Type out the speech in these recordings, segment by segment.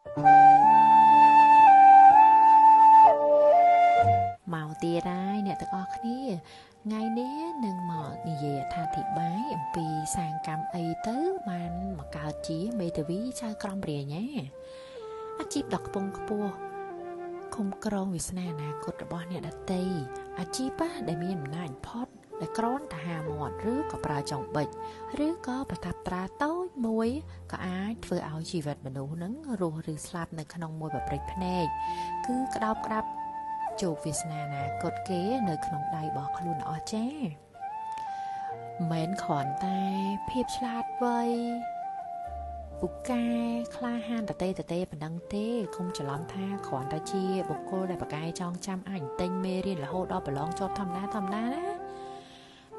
មកទៀតហើយអ្នកទាំងអស់គ្នាថ្ងៃនេះនឹងមកនិយាយអត្ថាធិប្បាយអំពីសាងកម្មអីទៅបានមកកើតជាមេធាវីចៅក្រមព្រះអាជ្ញាអាជីពដ៏ខ្ពង់ខ្ពស់ឃុំក្រងវាសនាអនាគតរបស់អ្នកដទៃអាជីពដែលមានអំណាចផុតដែលគ្រាន់តែហាមាត់ឬក៏ប្រើចុងបិចឬក៏ប្រថាប់ត្រាតូចមួយក៏អាចធ្វើឲ្យជីវិតមនុស្សនឹងរស់ឬស្លាប់នៅក្នុងមួយប្រព្រឹត្តភ្នែកគឺក្តោបក្តាប់ជោគវាសនាអនាគតគេនៅក្នុងដៃរបស់ខ្លួនអស្ចារ្យមិនគ្រាន់តែភាពឆ្លាតវៃពូកែក្លាហានតេតេប៉ុណ្ណឹងទេកុំច្រឡំថាគ្រាន់តែជាបុគ្គលដែលប្រកែចងចាំអាចទិញមេរៀនរហូតដល់ប្រឡងជាប់ធម្មតាណា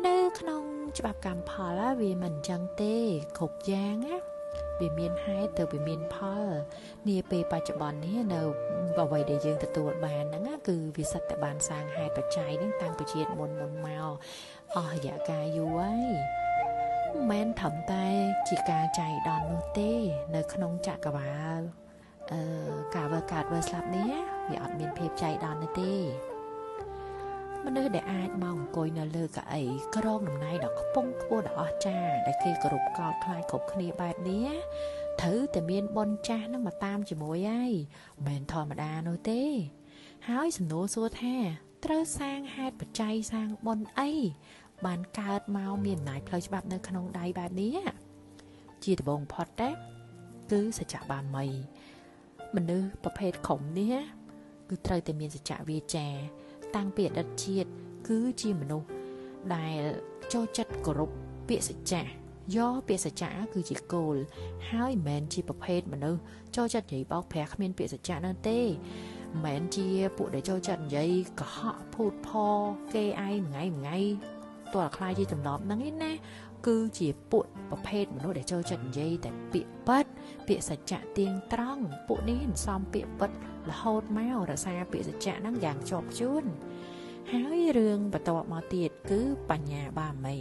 នៅក្នុងច្បាប់កម្មផលវាមិនអញ្ចឹងទេគ្រប់យ៉ាងណាវាមានហេតុទៅវាមានផលនាពេលបច្ចុប្បន្ននេះនៅអ្វីដែលយើងទទួលបានហ្នឹងគឺវាសិតតែបានសាងហេតុបច្ច័យហ្នឹងតាំងពីជាតិមុនមកអស់រយៈកាលយូរហើយមិនមែនត្រឹមតែជាការចៃដន្យនោះទេនៅក្នុងចក្រវាលការវើកើតវើស្លាប់នេះវាអត់មានភាពចៃដន្យនោះទេមនុស្សដែលអាចមកអង្គុយនៅលើកៅអីក្រងតំណែងដ៏ខ្ពង់ខ្ពស់ដ៏អស្ចារ្យដែលគេគោរពកោតខ្លាចគ្រប់គ្នាបែបនេះត្រូវតែមានបុណ្យចាស់នឹងមកតាមជាមួយហើយមិនមែនធម្មតានោះទេហើយសំណួរសួរថាត្រូវសាងហេតុបច្ច័យសាងបុណ្យអីបានកើតមកមានអំណាចផ្លូវច្បាប់នៅក្នុងដៃបែបនេះជាដំបូងផុតតែគឺសច្ចបាមីមនុស្សប្រភេទក្រុមនេះគឺត្រូវតែមានសច្ចវាចាតាំងពីអតីតជាតិគឺជាមនុស្សដែលចូលចិត្តគោរពពាក្យសច្ចៈយកពាក្យសច្ចៈគឺជាគោលហើយមិនមែនជាប្រភេទមនុស្សចូលចិត្តនិយាយបោកប្រាស់គ្មានពាក្យសច្ចៈនោះទេមិនមែនជាពួកដែលចូលចិត្តនិយាយកុហកភូតផគេឯងមួយថ្ងៃតើខ្លាយជាទម្លាប់ហ្នឹងឯណាគឺជាពួកប្រភេទមនុស្សដែលចូលចិត្តនិយាយតែពាក្យពិតពាក្យសច្ចៈទៀងត្រង់ពួកនេះសន្សំពាក្យពិតរហូតមករក្សាពាក្យសច្ចៈហ្នឹងយ៉ាងជាប់ជួនហើយរឿងបន្ទាប់មកទៀតគឺបញ្ញាបារមី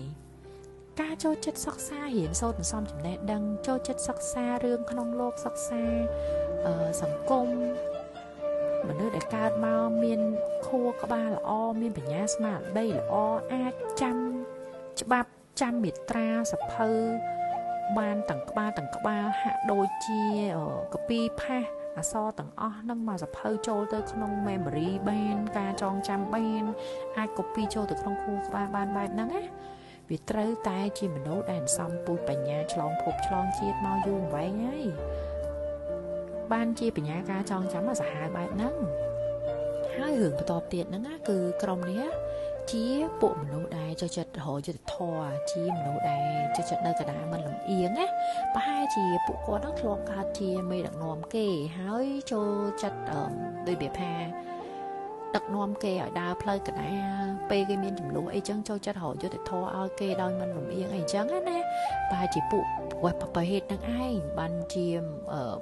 ការចូលចិត្តសិក្សារៀនសូត្រសន្សំចំណេះដឹងចូលចិត្តសិក្សារឿងក្នុងលោកសិក្សាសង្គមមនុស្សដែលកើតមកមានខួរក្បាលល្អមានបញ្ញាស្មារតីល្អអាចចាំច្បាប់ចាំមាត្រាសភៅបានទាំងក្បាលហាក់ដូចជាកពីផាសអក្សរទាំងអស់នឹងមកសភៅចូលទៅក្នុង memory បានការចងចាំបានអាច copy ចូលទៅក្នុងខួរក្បាលបានបែបហ្នឹងណាវាត្រូវតែជាមនុស្សដែលសន្សំពូជបញ្ញាឆ្លងភពឆ្លងជាតិមកយូរអង្វែងហើយបានជាបញ្ញាការចងចាំសាហាវបែបហ្នឹងហើយរឿងបន្តទៀតហ្នឹងណាគឺក្រុមនេះជាពួកមនុស្សដែលចូលចិត្តរកយុត្តិធម៌ជាមនុស្សដែលចូលចិត្តនៅកណ្ដាលមិនលំអៀងណាប្រហែលជាពួកគាត់ហ្នឹងធ្លាប់កើតជាមេដឹកនាំគេហើយចូលចិត្តដូចរបៀបថាដឹកនាំគេឲ្យដើរផ្លូវកណ្ដាលពេលគេមានចំនួនអីចឹងចូលចិត្តរកយុត្តិធម៌ឲ្យគេដោយមិនលំអៀងអីចឹងណាប្រហែលជាពួកប្រភេទហ្នឹងឯងបានជា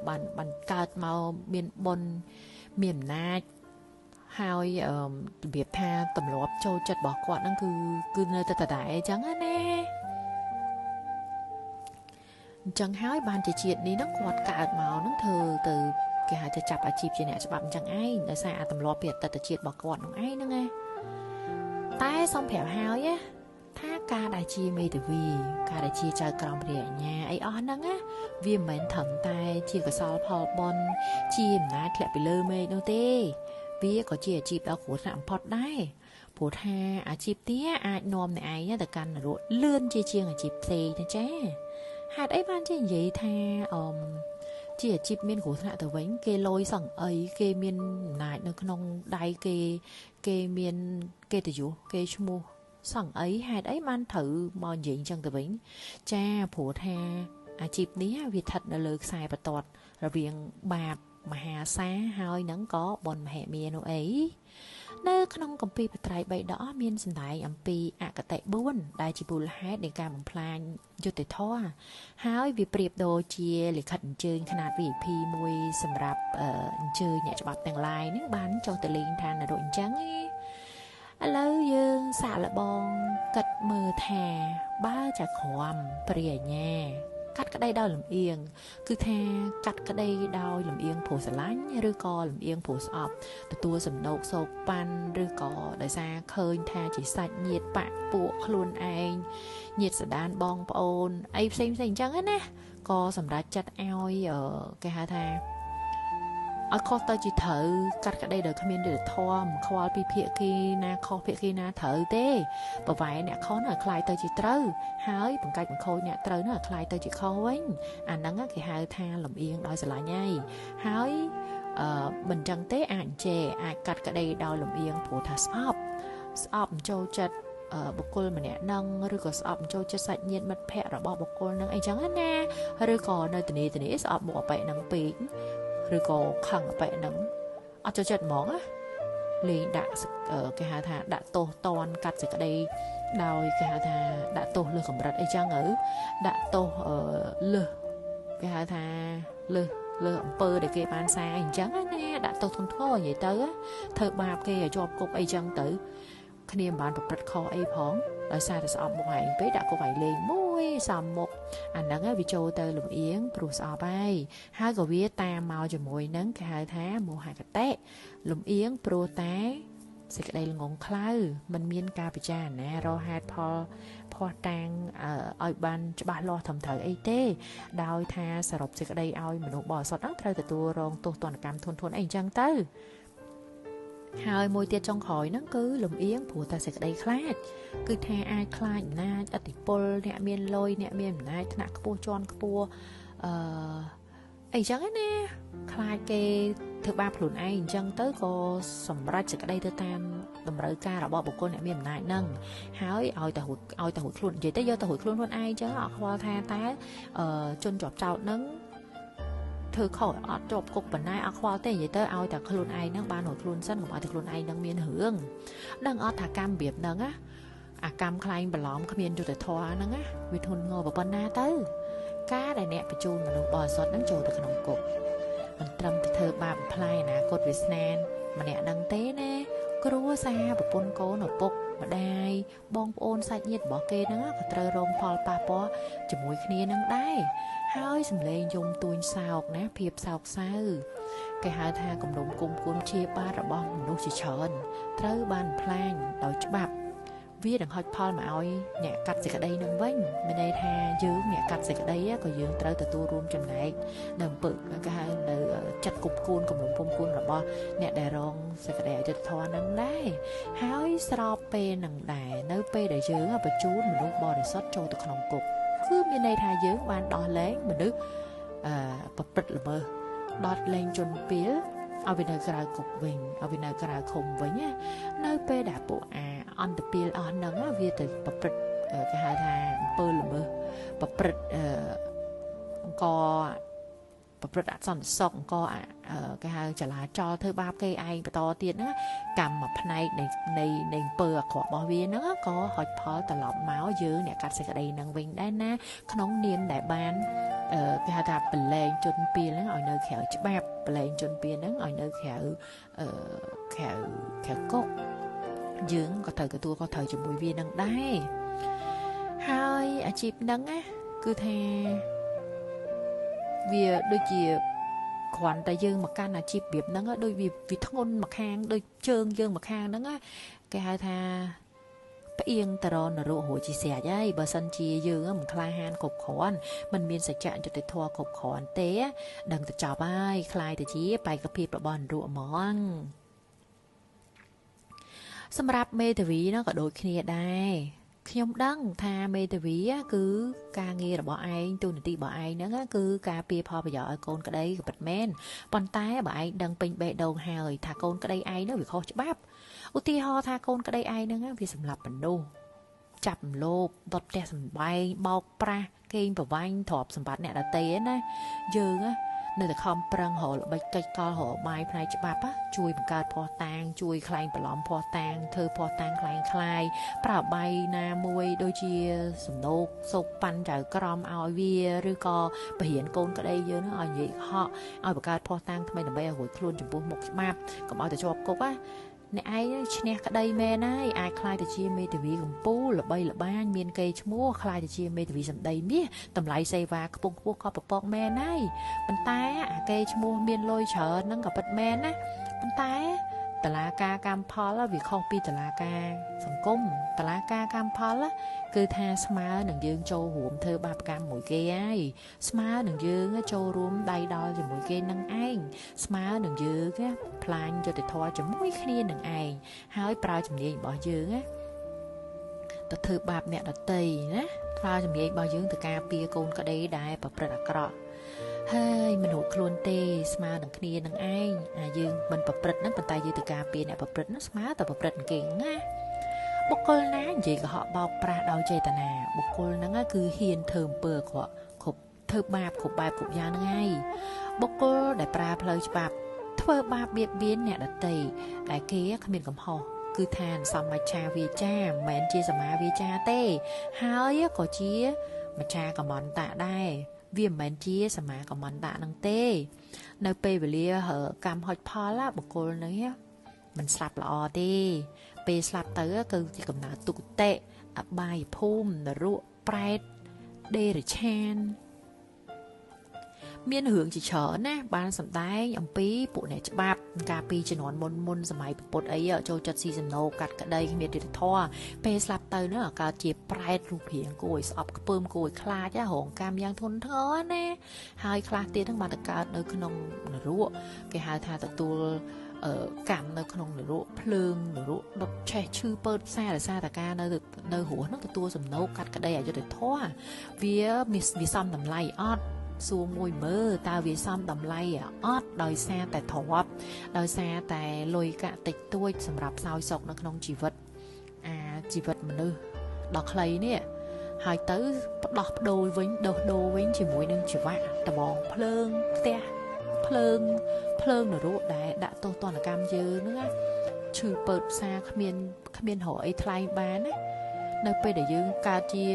បានកើតមកមានបុណ្យមានអំណាចហើយរបៀបថាទម្លាប់ចូលចិត្តរបស់គាត់ហ្នឹងគឺនៅតែដដែលអញ្ចឹងណាអញ្ចឹងហើយបានជាជាតិនេះហ្នឹងគាត់កើតមកហ្នឹងធ្វើទៅគេហៅថាចាប់អាជីពជាអ្នកច្បាប់អញ្ចឹងឯងដោយសារអាទម្លាប់ពីអតីតជាតិរបស់គាត់ហ្នឹងឯងហ្នឹងណាតែសូមប្រាប់ហើយណាថាការដែលជាមេធាវីការដែលជាចៅក្រមព្រះអាជ្ញាអីអស់ហ្នឹងណាវាមិនមែនត្រឹមតែជាកុសលផលបុណ្យជាអំណាចធ្លាក់ពីលើមេឃនោះទេវាក៏ជាអាជីពដ៏គ្រោះថ្នាក់បំផុតដែរព្រោះថាអាជីពនេះអាចនាំអ្នកឯងទៅកាន់នរកលឿនជាជាងអាជីពផ្សេងណាចាហេតុអីបានជានិយាយថាជាអាជីពមានគ្រោះថ្នាក់ទៅវិញគេលយសឹងអីគេមានអំណាចនៅក្នុងដៃគេគេមានកិត្តិយសគេឈ្មោះសឹងអីហេតុអីបានត្រូវមកនិយាយអញ្ចឹងទៅវិញចាព្រោះថាអាជីពនេះវាស្ថិតនៅលើខ្សែបន្ទាត់រវាងបាបមហាសាហើយនឹងក៏បុណ្យមហិមានោះអីនៅក្នុងគម្ពីរបត្រៃបិដកមានសម្ដែងអំពីអគតិ4ដែលជាមូលហេតុនៃការបំផ្លាញយុត្តិធម៌ហើយវាប្រៀបដូចជាលិខិតអញ្ជើញខ្នាត VIP មួយសម្រាប់អញ្ជើញអ្នកច្បាប់ទាំងឡាយនឹងបានចុះទៅលេងឋាននរកអញ្ចឹងឯឥឡូវយើងសាកល្បងគិតមើលថាបើចក្រមព្រះអាជ្ញា កាត់ក្តីដោយលំអៀងគឺថាកាត់ក្តីដោយលំអៀងព្រោះស្រឡាញ់ឬក៏លំអៀងព្រោះស្អប់ទទួលសំណោកសោកប៉ាន់ឬក៏ដោយសារឃើញថាជាសាច់ញាតិបាក់ពួកខ្លួនឯងញាតិសដានបងប្អូនអីផ្សេងៗអញ្ចឹងណាក៏សម្រាប់ចាត់ឲ្យគេហៅថាឲ្យខុសទៅជាត្រូវកាត់ក្តីដោយគ្មានយុត្តិធម៌មិនខ្វល់ពីភាគីណាខុសភាគីណាត្រូវទេប្រវែអ្នកខុសនោះឲ្យคล้ายទៅជាត្រូវហើយបង្កាច់បង្ខូចអ្នកត្រូវនោះឲ្យคล้ายទៅជាខុសវិញអាហ្នឹងគេហៅថាលំអៀងដោយស្រឡាញ់ហើយហើយមិនចឹងទេអាចចេអាចកាត់ក្តីដោយលំអៀងព្រោះថាស្អប់មិនចូលចិត្តបុគ្គលម្នាក់នឹងឬក៏ស្អប់ចូលចិត្តសាច់ញាតិមិត្តភ័ក្តិរបស់បុគ្គលនឹងអីចឹងណាឬក៏នៅធានីស្អប់មុខអបិនឹងពេកឬក៏ខឹងអបិនឹងអត់ចូលចិត្តហ្មងណាលេងដាក់គេហៅថាដាក់ទោសតនកាត់សេចក្តីដោយគេហៅថាដាក់ទោសលើសកម្រិតអីចឹងទៅដាក់ទោសលើសគេហៅថាលើសអំពើដែលគេបានសារអីចឹងណាដាក់ទោសធ្ងន់ធ្ងរនិយាយទៅធ្វើបាបគេឲ្យជាប់គុកអីចឹងទៅគ្នាមិនបានប្រព្រឹត្តខុសអីផងដោយសារតែស្អប់មុខឯងពេកដាក់គុកឯងលេងមួយសំមុខអាហ្នឹងវាចូលទៅលំអៀងព្រោះស្អប់ហើយហើយក៏វាតាមមកជាមួយនឹងគេហៅថាមោហកតិលំអៀងព្រោះតែសេចក្តីល្ងងខ្លៅมันមានការពិចារណារកហេតុផលភស្តុតាងឲ្យបានច្បាស់លាស់ត្រឹមត្រូវអីទេដោយថាសរុបសេចក្តីឲ្យមនុស្សបរិសុទ្ធហ្នឹងត្រូវទទួលរងទោសទណ្ឌកម្មធ្ងន់ធ្ងរអីអញ្ចឹងទៅហើយមួយទៀតចុងក្រោយហ្នឹងគឺលំអៀងព្រោះតែសេចក្តីខ្លាចគឺថាអាចខ្លាចអំណាចឥទ្ធិពលអ្នកមានលុយអ្នកមានអំណាចថ្នាក់ខ្ពស់ជាន់ខ្ពស់អីចឹងណាខ្លាចគេធ្វើបាបខ្លួនឯងអញ្ចឹងទៅក៏សម្រេចសេចក្តីទៅតាមតម្រូវការរបស់បុគ្គលអ្នកមានអំណាចហ្នឹងហើយឲ្យតែរួចខ្លួននិយាយទៅយកទៅរួចខ្លួនខ្លួនឯងអញ្ចឹងអត់ខ្វល់ថាតើជនជាប់ចោតហ្នឹងធ្វើខុសអត់ជាប់គុកប៉ុណ្ណាអត់ខ្វល់ទេនិយាយទៅឲ្យតែខ្លួនឯងហ្នឹងបានរួចខ្លួនសិនកុំឲ្យតែខ្លួនឯងហ្នឹងមានរឿងដឹងអត់ថាកម្មរបៀបហ្នឹងណាអាកម្មខ្លែងបន្លំគ្មានយុត្តិធម៌ហ្នឹងណាវាធ្ងន់ធ្ងរប៉ុណ្ណាទៅការដែលអ្នកបញ្ជូនមនុស្សបរិសុទ្ធហ្នឹងចូលទៅក្នុងគុកមិនត្រឹមតែធ្វើបាបបំផ្លាញអនាគតវាសនាម្នាក់ហ្នឹងទេណាគ្រួសារប្រពន្ធកូនឪពុកម្ដាយបងប្អូនសាច់ញាតិរបស់គេហ្នឹងក៏ត្រូវរងផលប៉ះពាល់ជាមួយគ្នានឹងដែរហើយសម្លេងយំទួញសោកណាភាពសោកសៅគេហៅថាគំនុំគុំគួនជាបាតរបស់មនុស្សជាច្រើនត្រូវបានផ្លាញដោយច្បាប់វានឹងហុចផលមកឲ្យអ្នកកាត់សេចក្តីនឹងវិញមានន័យថាយើងអ្នកកាត់សេចក្តីក៏យើងត្រូវទទួលរួមចំណែកនៅអំពើគេហៅនៅចិត្តគុំគួនគំនុំគុំគួនរបស់អ្នកដែលរងសេចក្តីអយុត្តិធម៌នឹងដែរហើយស្របពេលនឹងដែរនៅពេលដែលយើងបញ្ជូនមនុស្សបរិសុទ្ធចូលទៅក្នុងគុកគឺមានន័យថាយើងបានដោះលែងមនុស្សប្រព្រឹត្តល្មើសដោះលែងជនពាលឲ្យវានៅក្រៅគុកវិញឲ្យវានៅក្រៅឃុំវិញណានៅពេលដែលពួកអាអន្តពាលអស់ហ្នឹងវាទៅប្រព្រឹត្តគេហៅថាអំពើល្មើសប្រព្រឹត្តអង្គប្រព្រឹត្តអសន្តិសុខអង្គគេហៅចលាចលធ្វើបាបគេឯងបន្តទៀតហ្នឹងកម្មមួយផ្នែកនៃអំពើអាក្រក់របស់វាហ្នឹងក៏ហុចផលត្រឡប់មកយើងអ្នកកាត់សេចក្តីហ្នឹងវិញដែរណាក្នុងនាមដែលបានគេហៅថាប្រឡែងជនពាលហ្នឹងឲ្យនៅក្រៅច្បាប់ប្រឡែងជនពាលហ្នឹងឲ្យនៅក្រៅក្រៅគុកយើងក៏ត្រូវទទួលក៏ត្រូវជាមួយវានឹងដែរហើយអាជីពហ្នឹងណាគឺថាវាដូចជាគ្រាន់តែយើងមកកាន់អាជីពរបៀបហ្នឹងដូចវាធ្ងន់មួយខាងដូចជើងយើងមួយខាងហ្នឹងណាគេហៅថាផ្អៀងតរនរករួចជាស្រេចហើយបើសិនជាយើងមិនក្លាហានគ្រប់គ្រាន់មិនមានសច្ចៈយុត្តិធម៌គ្រប់គ្រាន់ទេដឹងតែចប់ហើយคล้ายទៅជាបេក្ខភាពរបស់នរកហ្មងសម្រាប់មេធាវីហ្នឹងក៏ដូចគ្នាដែរខ្ញុំដឹងថាមេធាវីគឺការងាររបស់ឯងទូនាទីរបស់ឯងហ្នឹងគឺការពារផលប្រយោជន៍ឲ្យកូនក្តីក៏ពិតមែនប៉ុន្តែបើឯងដឹងពេញបេះដូងហើយថាកូនក្តីឯងហ្នឹងវាខុសច្បាប់ឧទាហរណ៍ថាកូនក្តីឯងហ្នឹងវាសម្លាប់មនុស្សចាប់រំលោភដុតផ្ទះសម្បែងបោកប្រាស់កេងប្រវ័ញ្ចទ្រព្យសម្បត្តិអ្នកដទៃណាយើងនៅតែខំប្រឹងរកល្បិចកិច្ចកលរកបាយផ្នែកច្បាប់ជួយបង្កើតភស្តុតាងជួយក្លែងបន្លំភស្តុតាងធ្វើភស្តុតាងក្លែងក្លាយប្រើបាយណាមួយដូចជាសំណោកសោកប៉ាន់ចៅក្រមឲ្យវាឬក៏បរិញ្ញាកូនក្តីយើងឲ្យនិយាយហក់ឲ្យបង្កើតភស្តុតាងថ្មីដើម្បីឲ្យរួចខ្លួនចំពោះមុខច្បាប់កុំឲ្យតែជាប់គុកណា អ្នកឯងឈ្នះក្តីមែនហើយអាចក្លាយទៅជាមេធាវីកំពូលល្បីល្បាញមានកេរ្តិ៍ឈ្មោះក្លាយទៅជាមេធាវីសម្ដីមាសតម្លៃសេវាខ្ពង់ខ្ពស់ក៏ពពកមែនហើយប៉ុន្តែអាកេរ្តិ៍ឈ្មោះមានលុយច្រើនហ្នឹងក៏ពិតមែនណាប៉ុន្តែតឡាការកម្មផលវាខុសពីតឡាការសង្គមតឡាការកម្មផលគឺថាស្មើនឹងយើងចូលរួមធ្វើបាបកម្មមួយគេហើយស្មើនឹងយើងចូលរួមដៃដល់ជាមួយគេនឹងឯងស្មើនឹងយើងផ្លាញយុត្តិធម៌ជាមួយគ្នានឹងឯងហើយប្រើជំនាញរបស់យើងណាទៅធ្វើបាបអ្នកដទៃណាប្រើជំនាញរបស់យើងទៅការពារកូនក្តីដែលប្រព្រឹត្តអាក្រក់ហើយមិនរួចខ្លួនទេស្មើនឹងគ្នានឹងឯងអាយើងមិនប្រព្រឹត្តហ្នឹងប៉ុន្តែយើងទៅការពារអ្នកប្រព្រឹត្តហ្នឹងស្មើតែប្រព្រឹត្តគេណាបុគ្គលណានិយាយកុហកបោកប្រាស់ដោយចេតនាបុគ្គលហ្នឹងគឺហ៊ានធ្វើអំពើអាក្រក់គ្រប់ធ្វើបាបគ្រប់បែបគ្រប់យ៉ាងហ្នឹងឯងបុគ្គលដែលប្រើផ្លូវច្បាប់ធ្វើបាបបៀតបៀនអ្នកដទៃដែលគេគ្មានកំហុសគឺថាសម្មាឆាវាចាមិនមែនជាសមាវាចាទេហើយក៏ជាមច្ឆាកមន្តៈដែរវាមិនមែនជាសមាកមន្តៈនឹងទេនៅពេលវេលាកម្មហុចផលបុគ្គលនឹងមិនស្លាប់ល្អទេពេលស្លាប់ទៅគឺជាកំណើតទុគតិអបាយភូមិនរកប្រែតដេរឆានមានរឿងជាច្រើនណាបានសម្ដែងអំពីពួកអ្នកច្បាប់កាលពីជំនាន់មុនសម័យពុទ្ធអីចូលចិត្តស៊ីសំណូកកាត់ក្តីគ្មានយុត្តិធម៌ពេលស្លាប់ទៅនោះកើតជាប្រែតរូបរាងគួរឲ្យស្អប់ខ្ពើមគួរឲ្យខ្លាចរងកម្មយ៉ាងធ្ងន់ធ្ងរណាហើយខ្លះទៀតហ្នឹងបានទៅកើតនៅក្នុងនរកគេហៅថាទទួលកម្មនៅក្នុងនរកភ្លើងនរកដុតឆេះឈឺពើតផ្សាររសារតាការនៅរស់ហ្នឹងទទួលសំណូកកាត់ក្តីអយុត្តិធម៌វាសមតម្លៃអត់សួរមួយមើលតើវាសមតម្លៃអត់ដោយសារតែទ្រព្យដោយសារតែលុយកាក់តិចតួចសម្រាប់សោយសុខនៅក្នុងជីវិតអាជីវិតមនុស្សដ៏ខ្លីនេះហើយទៅផ្ដោះប្ដូរវិញដោះដូរវិញជាមួយនឹងជីវៈដបងភ្លើងផ្ទះភ្លើងនរកដែលដាក់ទោសទណ្ឌកម្មយើងហ្នឹងណាឈឺពើតផ្សារគ្មានរកអីថ្លែងបានណានៅពេលដែលយើងកើតជា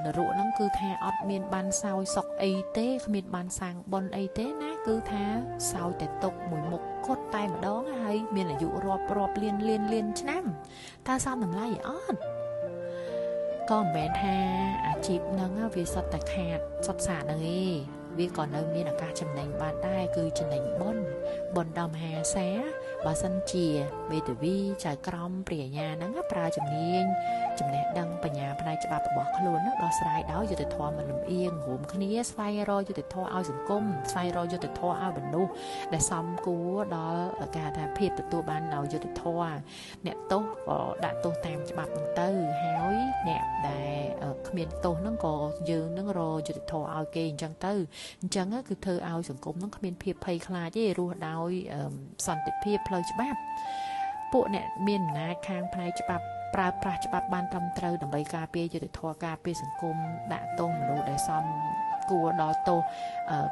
នរកហ្នឹងគឺថាអត់មានបានសោយសុខអីទេគ្មានបានសាងបុណ្យអីទេណាគឺថាសោយតែទុកមួយមុខគត់តែម្ដងហើយមានអាយុរាប់លានឆ្នាំតើសមតម្លៃអត់ក៏មិនមែនថាអាជីពហ្នឹងវាសុទ្ធតែខាតសុទ្ធសាធហ្នឹងឯងវាក៏នៅមានឱកាសចំណេញបានដែរគឺចំណេញបុណ្យដល់មហាសាបើសិនជាមេធាវីចៅក្រមព្រះអាជ្ញាហ្នឹងប្រើជំនាញចំណេះដឹងបញ្ញាផ្នែកច្បាប់របស់ខ្លួនហ្នឹងដោះស្រាយដោយយុត្តិធម៌មិនលំអៀងរួមគ្នាស្វែងរកយុត្តិធម៌ឲ្យសង្គមស្វែងរកយុត្តិធម៌ឲ្យមនុស្សដែលសមគួរដល់ការថាភាពទទួលបានដោយយុត្តិធម៌អ្នកទោសក៏ដាក់ទោសតាមច្បាប់ហ្នឹងទៅហើយអ្នកដែលគ្មានទោសហ្នឹងក៏យើងហ្នឹងរកយុត្តិធម៌ឲ្យគេអញ្ចឹងទៅអញ្ចឹងគឺធ្វើឲ្យសង្គមហ្នឹងគ្មានភាពភ័យខ្លាចទេរស់ដោយសន្តិភាពផ្លូវច្បាប់ពួកអ្នកមានអំណាចខាងផ្នែកច្បាប់ប្រើប្រាស់ច្បាប់បានត្រឹមត្រូវដើម្បីការពារយុត្តិធម៌ការពារសង្គមដាក់ទោសមនុស្សដែលសមគួរដល់ទោស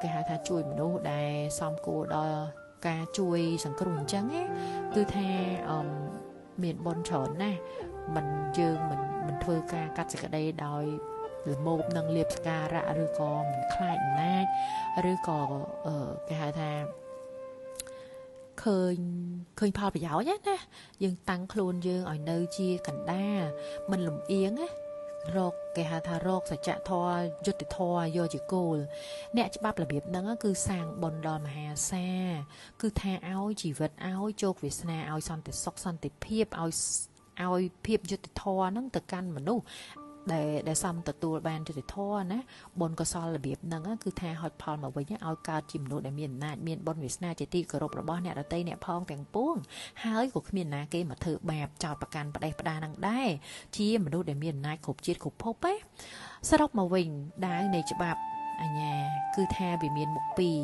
គេហៅថាជួយមនុស្សដែលសមគួរដល់ការជួយសង្គ្រោះអញ្ចឹងណាគឺថាមានបុណ្យច្រើនណាស់មិនយើងមិនធ្វើការកាត់សេចក្តីដោយល្មោភនឹងលៀបសការៈឬក៏មិនខ្លាចអំណាចឬក៏គេហៅថាឃើញផលប្រយោជន៍ណាយើងតាំងខ្លួនយើងឲ្យនៅជាកណ្ដាលមិនលំអៀងណារកគេហៅថារកសច្ចធម៌យុត្តិធម៌យកជាគោលអ្នកច្បាប់របៀបហ្នឹងគឺសាងបុណ្យដល់មហាសាលគឺថាឲ្យជីវិតឲ្យជោគវាសនាឲ្យសន្តិសុខសន្តិភាពឲ្យភាពយុត្តិធម៌ហ្នឹងទៅកាន់មនុស្សដែលសមទទួលបានយុត្តិធម៌ណាបុណ្យកុសលរបៀបហ្នឹងគឺថាហុចផលមកវិញឲ្យកើតជាមនុស្សដែលមានអំណាចមានបុណ្យវាសនាជាទីគោរពរបស់អ្នកដទៃអ្នកផងទាំងពួងហើយក៏គ្មានណាគេមកធ្វើបាបចោទប្រកាន់ផ្ដេសផ្ដាសហ្នឹងដែរជាមនុស្សដែលមានអំណាចគ្រប់ជាតិគ្រប់ភពណាសរុបមកវិញដាវនៃច្បាប់អាញាគឺថាវាមានមុខពីរ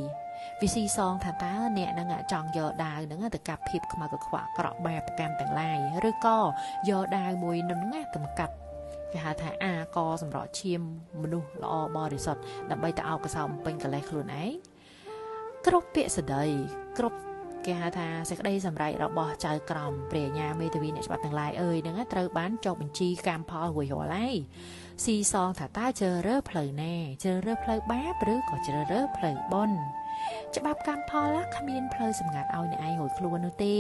វាស៊ីសងថាតើអ្នកហ្នឹងចង់យកដាវហ្នឹងទៅកាប់ភាពខ្មៅកខ្វក់ក្រក់បាបកម្មទាំងឡាយឬក៏យកដាវមួយហ្នឹងណាទៅកាប់គេហៅថាអាកសម្រក់ឈាមមនុស្សល្អបរិសុទ្ធដើម្បីទៅអោបកសោបំពេញកលេសខ្លួនឯងគ្រប់ពាក្យសម្ដីគ្រប់គេហៅថាសេចក្តីសម្រេចរបស់ចៅក្រមព្រះអាជ្ញាមេធាវីអ្នកច្បាប់ទាំងឡាយអើយហ្នឹងត្រូវបានចុះបញ្ជីកម្មផលរួចរាល់ហើយស៊ីសងថាតើជ្រើសរើសផ្លូវណាជ្រើសរើសផ្លូវបាបឬក៏ជ្រើសរើសផ្លូវបុណ្យ ច្បាប់កម្មផលគ្មានផ្លូវសម្ងាត់ឲ្យអ្នកឯងរួចខ្លួននោះទេ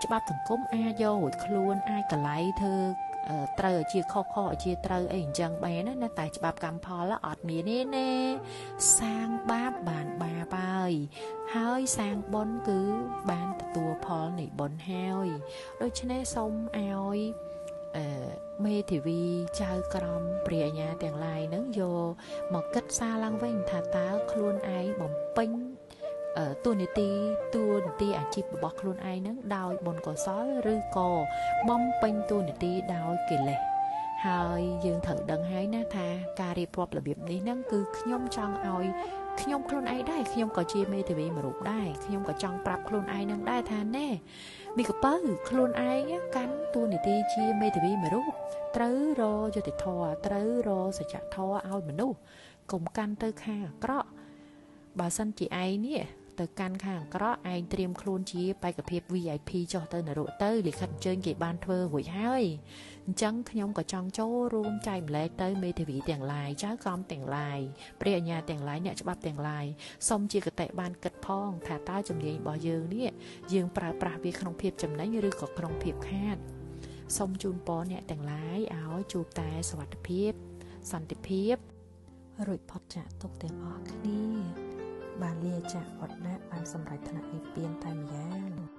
ច្បាប់សង្គមអាចយករួចខ្លួនអាចកលៃធ្វើត្រូវឲ្យជាខុសខុសឲ្យជាត្រូវអីអញ្ចឹងបានណាតែច្បាប់កម្មផលអត់មានទេណាសាងបាបបានបាបហើយហើយសាងបុណ្យគឺបានទទួលផលនៃបុណ្យហើយដូច្នេះសូមឲ្យមេធាវីចៅក្រមព្រះអាជ្ញាទាំងឡាយនឹងយកមកគិតសារឡើងវិញថាតើខ្លួនឯងបំពេញតួនាទីអាជីពរបស់ខ្លួនឯងនឹងដោយបុណ្យកុសលឬក៏បំពេញតួនាទីដោយកិលេសហើយយើងត្រូវដឹងហើយណាថាការរៀបរាប់របៀបនេះហ្នឹងគឺខ្ញុំចង់ឲ្យខ្ញុំខ្លួនឯងដែរខ្ញុំក៏ជាមេធាវីមួយរូបដែរខ្ញុំក៏ចង់ប្រាប់ខ្លួនឯងនឹងដែរថាណែមីកពៅខ្លួនឯងកាន់តួនាទីជាមេធាវីមួយរូបត្រូវរកយុត្តិធម៌ត្រូវរកសច្ចធម៌ឲ្យមនុស្សកុំកាន់ទៅខាងអាក្រក់បើសិនជាឯងនេះទៅកាន់ខាងអាក្រក់ឯងត្រៀមខ្លួនជាបេក្ខភាព VIP ចុះទៅនរកទៅលិខិតអញ្ជើញគេបានធ្វើរួចហើយអញ្ចឹងខ្ញុំក៏ចង់ចូលរួមចែកម្លែកទៅមេធាវីទាំងឡាយចៅក្រមទាំងឡាយព្រះអាជ្ញាទាំងឡាយអ្នកច្បាប់ទាំងឡាយសូមជាគតិបានគិតផងថាតើជំនាញរបស់យើងនេះយើងប្រើប្រាស់វាក្នុងភាពចំណេញឬក៏ក្នុងភាពខាតសូមជូនពរអ្នកទាំងឡាយឲ្យជួបតែសុវត្ថិភាពសន្តិភាពរួចផុតចាកទុក្ខទាំងអស់គ្នាបានលាចាកវឌ្ឍនៈបានសម្រេចថ្នាក់និព្វានតែម្យ៉ាង។